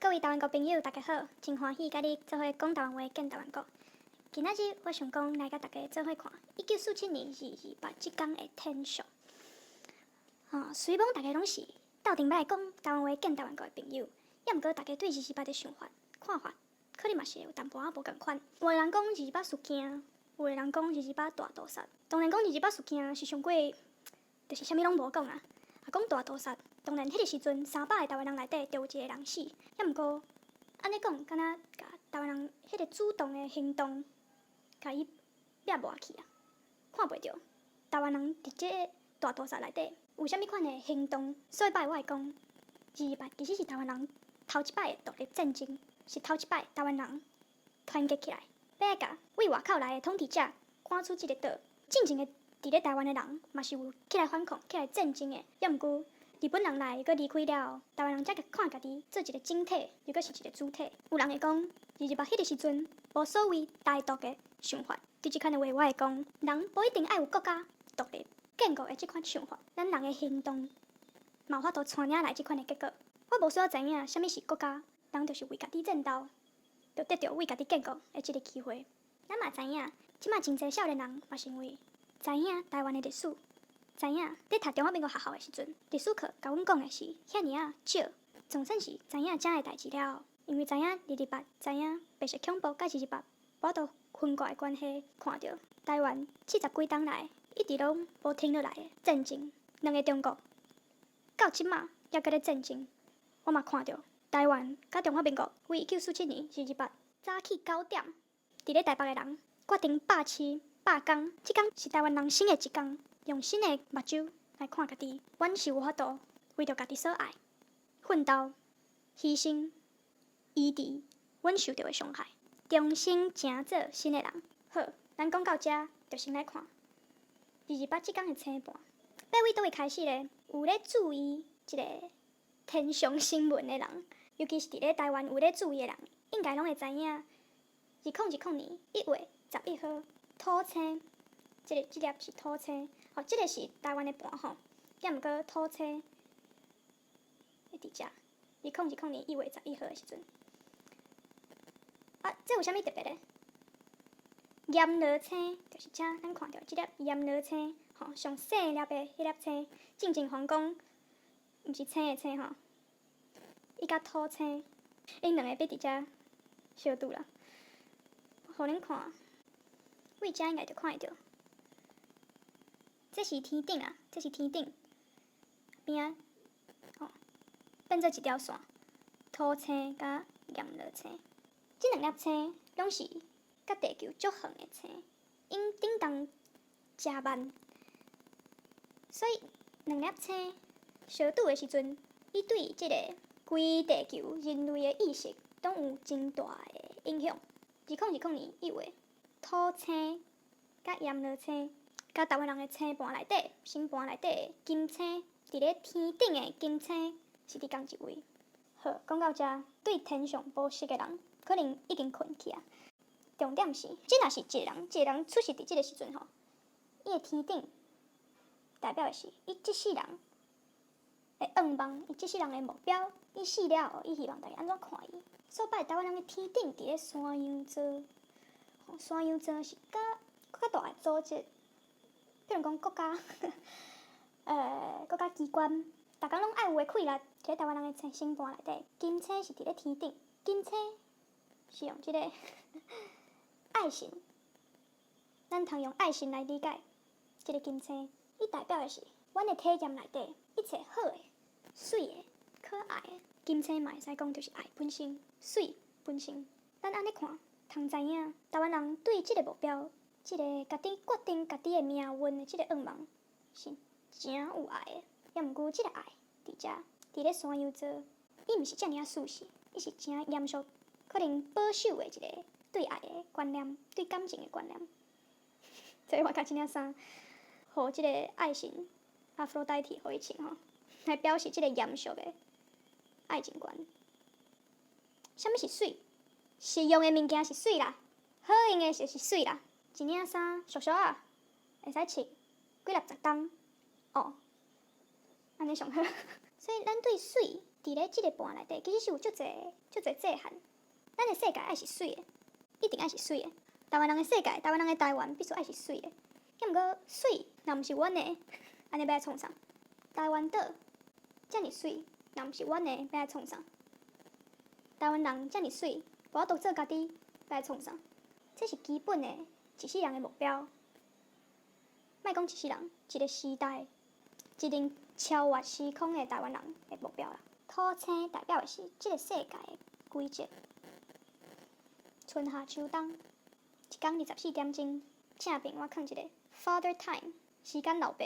各位台灣國朋友，大家好，真歡喜佮你做伙講台灣話，見台灣國。今仔日我想講來佮大家做伙看1947年2.28這工的天象。吼，雖罔大家攏是鬥陣欲來講台灣話，見台灣國的朋友，猶毋過大家對二二八的想法、看法，可能嘛是會有淡薄仔無仝款。有的人講二二八事件，有的人講二二八大屠殺。當然講二二八事件是上過，就是啥物攏無講啊。啊，講大屠殺，當然彼個時陣300個台灣人內底就有一個人死，猶毋過按呢講，敢若共台灣人彼個主動的行動，共伊掠無去啊，看袂著台灣人佇這个大屠殺內底有啥物款的行動。所以擺我會講，二二八其實是台灣人頭一擺的獨立戰爭，是頭一擺台灣人團結起來，欲愛共對外口來的統治者趕出這个島。進前的佇咧台灣的人嘛是有起來反抗、起來戰爭的，猶毋過日本人來閣離開了後，台灣人才看家己做一個整體，又閣是一個主體。有人會講，二二八彼個時陣無所謂台獨的想法。對這款的話，我會講，人無一定愛有國家獨立建國的這款想法，咱人的行動嘛有法度帶領來這款的結果。我無需要知影啥物是國家，人就是為家己戰鬥，就得著為家己建國的這个機會。咱嘛知影，這馬真濟少年人嘛是因為知影台灣的歷史，知影佇讀中華民國學校的時陣，歷史課共阮講的是遐爾仔少。總算是知影遮的代誌了後，因為知影二二八，知影白色恐怖佮二二八無法度分割的關係，看著台灣70幾冬來一直攏無停落來的戰爭，兩个中國到這馬猶閣咧戰爭，我嘛看著台灣佮中華民國為1947年2.28早起9點，佇咧台北的人決定罷市罷工，這工是台灣人生的一工，用新的目睭來看家己，阮是有法度為著家己所愛奮鬥、犧牲、醫治阮受著的傷害，重新成做新的人。好，咱講到遮，就先來看二二八這工的星盤。欲對佗位開始咧？有咧注意這个天象新聞的人，尤其是佇咧台灣有咧注意的人，應該攏會知影，2020年1月11號土星，這个這粒是土星，吼，這个是台灣的盤吼，猶毋過土星會佇遮，2020年1月11號的時陣，啊，這有啥物特別的？閻羅星就是遮，咱看著這粒閻羅星，吼，上細粒的彼粒星，進前皇宮，毋是星的星吼，伊佮土星，𪜶兩个欲佇遮相拄啦。予恁看，對遮應該就看會著。這是天頂啊，這是天頂邊仔，吼，變做一條線，土星佮閻羅星，這兩粒星攏是佮地球足遠的星，𪜶振動誠慢，所以兩粒星相拄的時陣，伊對這个規地球人類的意識攏有真大的影響。2020年1月，土星佮閻羅星，佮台灣人的星盤內底，星盤內底的金星，佇咧天頂的金星是佇仝一位。好，講到遮，對天象無熟的人，可能已經睏去啊。重點是，這若是一个人，一个人出世佇這个時陣吼，伊的天頂代表的是伊這世人的願望，伊這世人的目標，伊死了後，伊希望大家按怎看伊。所以擺台灣人的天頂佇咧山羊座，山羊座是較較大的組織，比如講國家，國家機關，逐工攏愛有的氣力，佇咧台灣人的星盤內底，金星是佇咧天頂，金星是用這个愛神，咱通用愛神來理解這个金星，伊代表的是阮的體驗內底一切好的、媠的、可愛的。金星嘛會使講就是愛本身、媠本身。咱按呢看，通知影台灣人對這个目標、這个家己決定家己的命運的這个願望是誠有愛的。猶毋過這个愛佇遮，佇咧山羊座，伊毋是遮爾仔舒適，伊是誠嚴肅，可能保守的一个對愛的觀念、對感情的觀念。所以我共這領衫，予這个愛神阿佛洛狄媠予伊穿吼，來表示這个嚴肅的愛情觀。啥物是媠？實用的物件是媠啦，好用的就是媠啦。一領衫俗俗仔，會使穿幾六十冬，哦，按呢上好。所以咱對媠佇咧這個盤內底，其實是有足濟足濟制限。咱的世界愛是媠的，一定愛是媠的。台灣人的世界，台灣人的台灣必須愛是媠的。抑毋過媠若毋是阮的，按呢欲來創啥？台灣島遮爾媠，若毋是阮的，欲來創啥？台灣人遮爾媠，無法度做家己，欲來創啥？這是基本的一世人的目標。莫講一世人，一個時代，一定超越時空的台灣人的目標啦。土星代表的是這個世界的規則。春夏秋冬，一工24點鐘，正邊我囥一個 Father Time，時間老爸，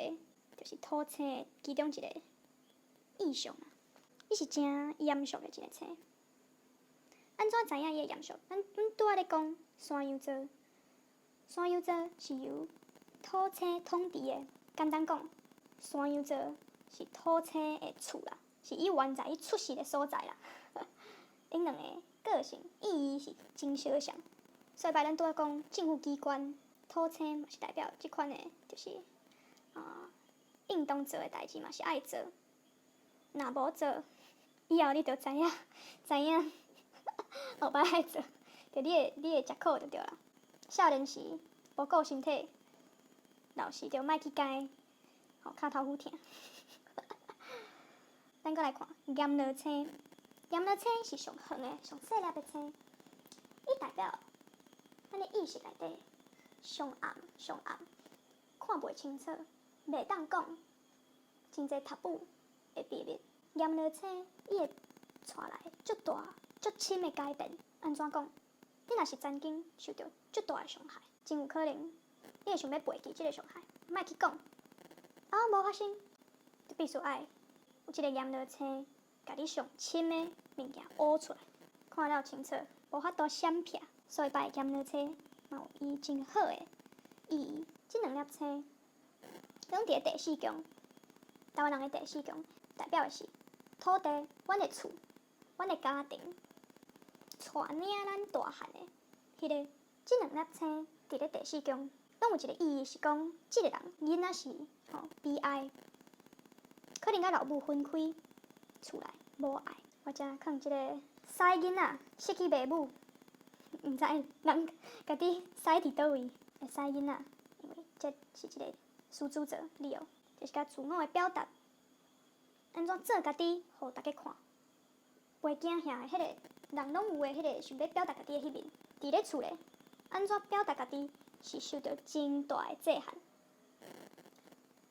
就是土星的其中一個意象啊。伊是誠嚴肅的一個星。按怎知影伊會嚴肅？咱阮拄仔咧講山羊座，山羊座是由土星統治的。簡單講，山羊座是土星的厝啦，是伊原在伊出世的所在啦。𪜶兩个個性意義是真相像，所以擺咱拄仔講政府機關，土星嘛是代表這款的，就是應當做的代誌嘛是愛做，若無做，以後你就知影知影後擺愛做，就你會食苦就對啦。少年時無顧身體，老時就莫去改，吼跤頭趺疼。咱閣來看閻羅星，閻羅星是上遠的、上細粒的星，伊代表咱的意識內底上暗、上暗，看袂清楚，袂當講真濟 taboo 的秘密。閻羅星伊會帶來足大、足深的改變。按怎講？你若是曾經受著足大的傷害，真有可能你會想欲背記這个傷害，莫去講，啊，無發生，就必須愛有這个閻羅星，共你上深的物件挖出來，看了清楚，無法度閃避，所以拜閻羅星嘛有伊真好的意義。這兩粒星攏佇咧第四宮，台灣人的第四宮代表的是土地，阮的厝，阮的家庭，帶領咱大漢的彼个。這兩粒星佇咧第四宮，攏有一個意義是講，這个人囡仔是吼悲哀，可能佮老母分開，厝內無愛。我遮囥這个屎囡仔失去爸母，毋知人家己屎佇佗位的屎囡仔，因為這是一个獅子座理由，就是共自我的表達，按怎做家己，予大家看，袂驚嚇的彼个人攏有的彼个想欲表達家己的彼面，佇咧厝內。按怎表達家己是受著真大的制限。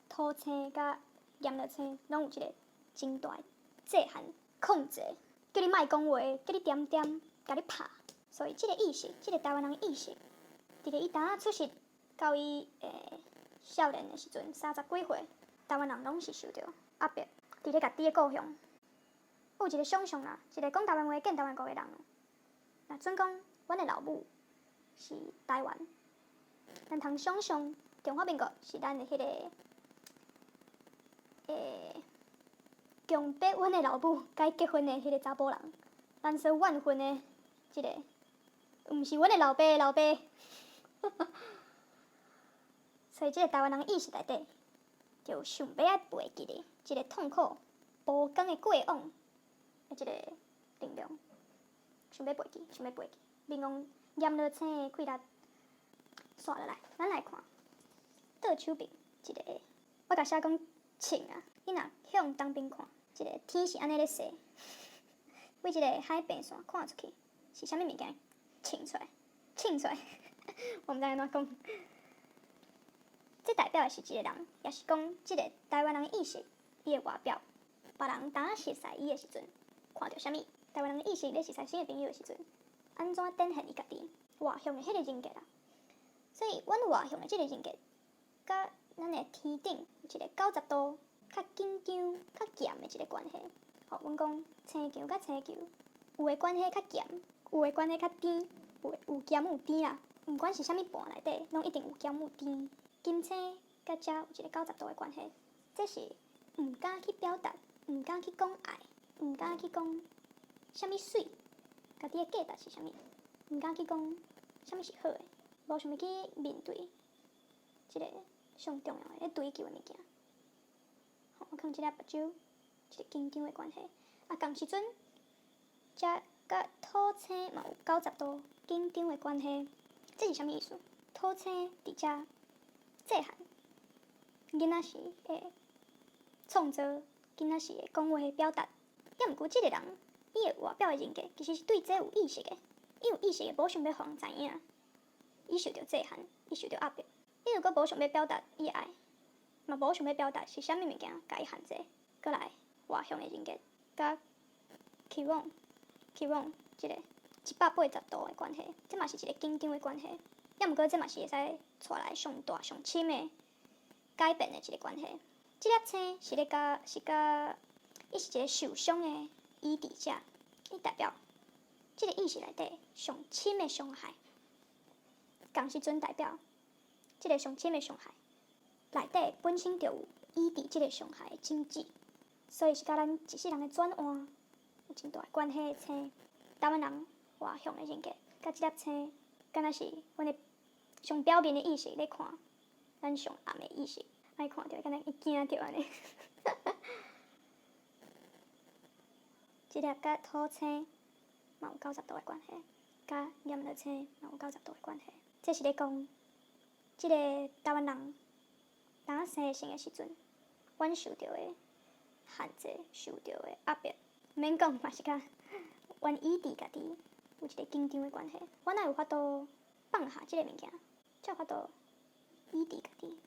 土星佮閻羅星攏有一个真大的制限控制，叫你莫講話，叫你恬恬，共你拍。所以這个意識，這个台灣人的意識，佇咧伊當仔出世到伊少年的時陣，三十幾歲，台灣人攏是受著壓迫，佇咧家己的故鄉。我有一个想像啦，一个講台灣話、見台灣國的人，若準講阮的老母是台灣，咱通想像中華民國是咱的彼个強迫阮的老母共伊結婚的彼个查埔人，咱所怨恨的這个，毋是阮的老爸的老爸。所以，這个台灣人的意識內底，就有想欲愛背記的這个痛苦、無光的過往的這个能量，想欲背記，想欲背記。冥王閻羅星的氣力，紲落來，咱來看倒手邊一个，我共寫講穿啊，你若向東邊看，這个天是按呢咧踅，對這个海平線看出去，是啥物物件穿出來？穿出來，我毋知按怎講。這代表的是一個人，也是講這个台灣人的意識，伊的外表，別人當仔熟似伊的時陣，看著啥物？台灣人的意識咧熟似新的朋友的時陣，按怎展現伊家己外向的彼個人格啦？所以，阮外向的這个人格，佮咱的天頂一个90度較緊張、較嚴的一个關係。吼，阮講星球佮星球，有的關係較鹹，有的關係較甜，有有鹹有甜啦。毋管是啥物盤內底，攏一定有鹹有甜。金星佮遮有一个九十度的關係，這是毋敢去表達，毋敢去講愛，毋敢去講啥物媠，家己的價值是啥物，毋敢去講啥物是好的，無想欲去面對這个上重要的咧追求的物件。吼，我囥這粒目睭，一个緊張的關係。啊，仝時陣，遮佮土星嘛有90度緊張的關係，這是啥物意思？土星佇遮制限囡仔時的創造，囡仔時的講話表達。抑毋過，這个人伊的外表的人格其實是對這有意識的，伊有意識的無想欲予人知影，伊受著制限，伊受著壓迫。伊如果無想欲表達伊的愛，嘛無想欲表達是啥物物件共伊限制。閣來外向的人格，佮 Chiron，Chiron 這个180度的關係，這嘛是一个緊張的關係。抑毋過，這嘛是會使帶來上大上深的改變的一个關係。這粒星是咧佮是佮，伊是一个受傷的醫治者，伊代表這个意識內底上深的傷害。仝時陣代表這个上深的傷害內底本身就有醫治這个傷害的種子，所以是佮咱一世人的轉換有真大的關係的星。台灣人外向的人格，佮這粒星，敢若是阮的上表面的意識咧看，咱上暗的意識，愛看著敢若會驚著按呢。這粒佮土星嘛有90度的關係，佮閻羅星嘛有九十度的關係。這是咧講，這个台灣人當生性的時陣，阮受著的限制，受著的壓迫，毋免講嘛是佮阮醫治家己有一个緊張的關係。阮哪有法度放下這个物件，才有法度醫治家己。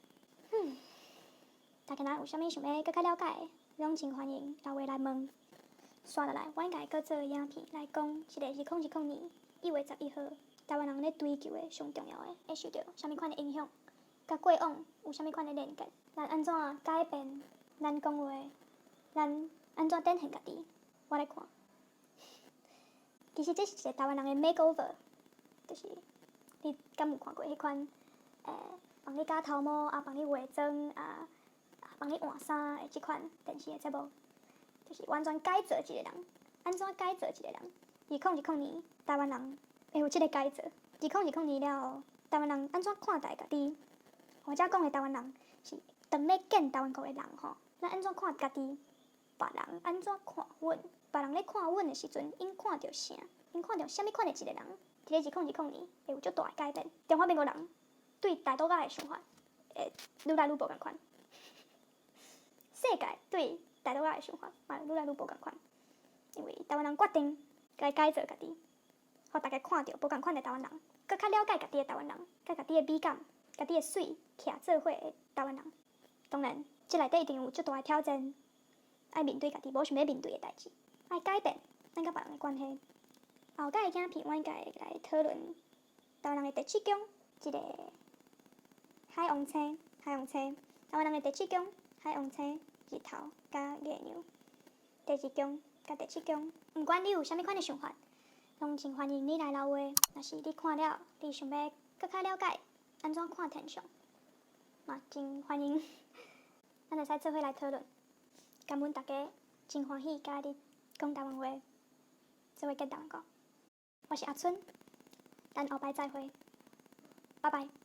大家若有啥物想欲閣較了解的，攏真歡迎留話來問。紲落來，我應該閣做影片來講這个2020年1月11號，台灣人咧追求的上重要的會受著啥物款的影響，佮過往有啥物款的連結，咱按怎改變咱講話，咱按怎展現家己，我來看。其實這是一个台灣人的 makeover，就是你敢有看過彼款，幫你剪頭毛啊，幫你化妝啊，幫你換衫的這款電視的節目，就是完全改造一个人，按怎改造一个人？2020年，台灣人會有這个改造。2020年了後，台灣人按怎看待家己？我遮講的台灣人是當欲建台灣國的人吼，咱按怎看家己？別人按怎看阮？別人咧看阮的時陣，𪜶看著啥？𪜶看著啥物款的一个人？佇咧2020年會有足大的改變。中華民國人對大肚仔的想法會愈來愈無仝款。世界對大肚仔的想法嘛愈來愈無仝款，因為台灣人決定來改造家己，予大家看著無仝款的台灣人，閣較了解家己的台灣人，佮家己的美感、家己的媠徛做伙的台灣人。當然，這內底一定有足大的挑戰，愛面對家己無想欲面對的代誌，愛改變咱佮別人的關係。後蓋的影片，我應該會來討論台灣人的第七宮，這个海王星，海王星，台灣人的第七宮，海王星、日頭佮月娘，第二宮佮第七宮。毋管你有啥物款的想法，攏真歡迎你來留話。若是你看了，你想欲閣較了解按怎看天象，嘛真歡迎，咱會使做伙來討論。感恩大家，真歡喜佮你講台灣話，做伙見台灣語。我是阿春，咱後擺再會，拜拜。